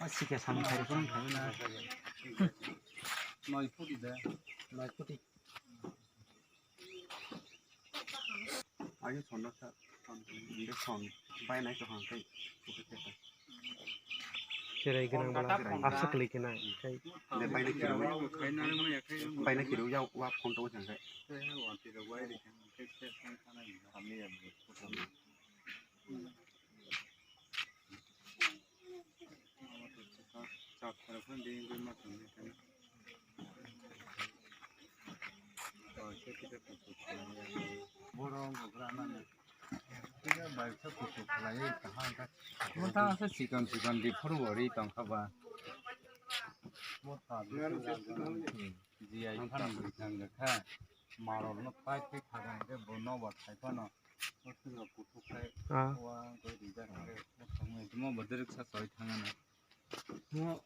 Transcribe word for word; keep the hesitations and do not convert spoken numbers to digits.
Ah, sikhe samung khairokhe wng khaina. Noi phuti de. Noi phuti. Agi sono sa, injection bai nai to hang kai. Cherai gwnang bala aswk kwlwi khe nai. Kai. De bai nai kiro. Bai nai kiro ya wa phone to hang kai. Sikon sikon di phuru ri tongkha ba. Ji ai phan ri tong kha. Marok no pai pai kha ke bo no ba khai phano. Ah. Mo bo direct sa choi thangana. Mo